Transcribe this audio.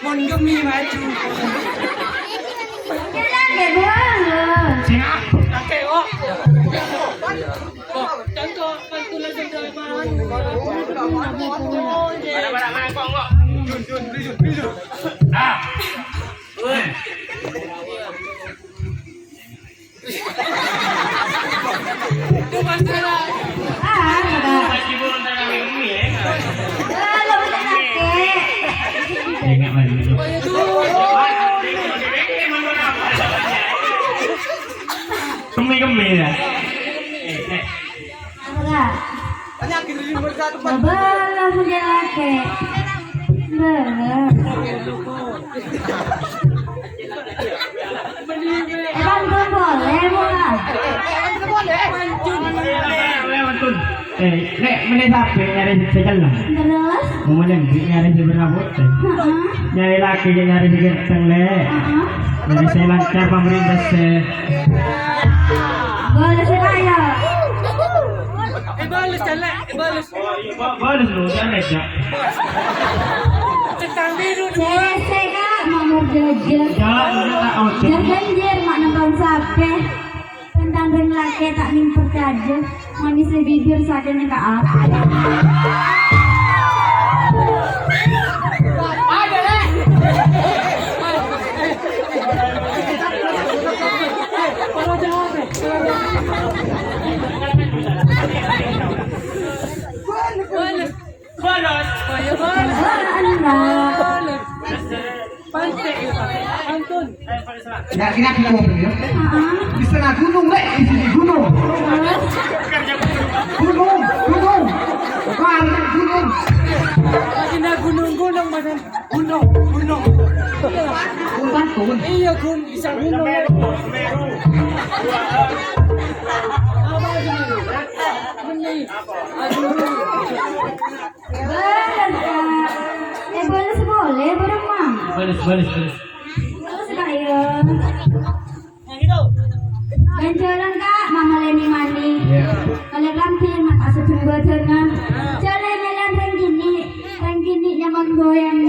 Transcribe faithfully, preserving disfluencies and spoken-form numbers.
Mon gemi maju. Jalan ya, Bang. Siap. Oke, oh. Oh, contoh pantulan sendal, Bang. Pada-pada mangkok, kok. Jun, Jun, Jun, Jun. Ah. Ah, enggak. Lalu, enggak, Kek. Kemi-kemi ya. Ora. Bâlâ, bâlâ, bâlâ. Bâlâ. Eh, pantun boleh, Bu, Kak? Eh, mantun. Eh, nek mèlè sapè nyarè sè celleng. Terus? Mau mèlè nyarè sè bârna potè. Heeh. Nyarè lakè nyarè sè ganteng, Lè'. Heeh. Nyarè sè lancar pamarènta sè. Boleh sih, Kak, ya? Eh, bales, Cale. Eh, bales. Oh, iya, Pak. Bales, lho. Jangan, ya. Centang biru, dua. Cewek, Kak, nomor jajan. Jangan, ya, Kak. Oh, jajan, jir, mak nonton sape. Tentang ring laki tak ning percaya. Manisnya bibir sakitnya Kak Ati. Bolos. Bolos. Bolos. Bolos. Pantai, pantun. Kira-kira kita mau beli, ya? Heeh. Di sana gunung, Lek. Di sini gunung. Heeh. Gunung, gunung. Bukan gunung. Lagi nak gunung-gunung, Mas. Gunung, gunung. Gunung, gunung. Iya, gun-, bisa gunung. Apa ini? Ini. Aduh. Bales, Kak. Eh, bales boleh, bareng, Mang. Bales, bales, bales. Bales, Kak, ya. Ganjaran, Kak, Mama Leni Mani. Iya. Kalian rampil, mak, tak sedeng badanna. Jale melan rengkini, rengkini nyaman goyang.